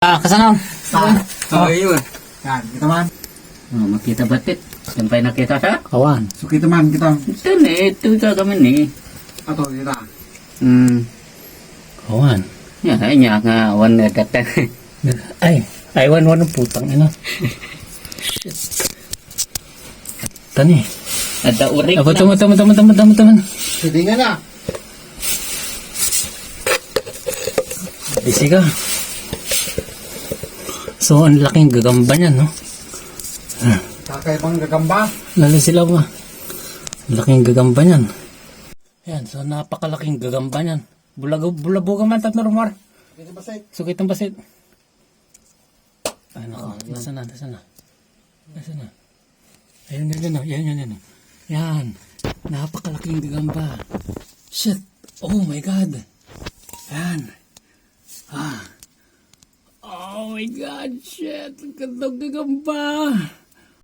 Kasano? Ayun. Yan, kita man. Makita batit. Sampai nakita sa? Kawan. So kita man, kita. Ito ni, ito ka kami ni. Ato, kita. Kawan. Ya, niya nga, one na datang. Ay, wan ng putang ina. Shit. Tani. Ada urik Apa na. teman. Sige nga na. Busy ka. So, ang laking gagamba niyan, no? Kakaibang gagamba. Lalo sila ba? Ang laking gagamba niyan. Yan, so napakalaking gagamba niyan. Bulabugan man tatlo rumor. Kita ba say? Sukit ang basit. Ay, nako. Nasaan na? Ayun. Yan. Napakalaking gagamba. Shit. Oh my God. Yan. Oh my God, shit. Ang gandang gagamba.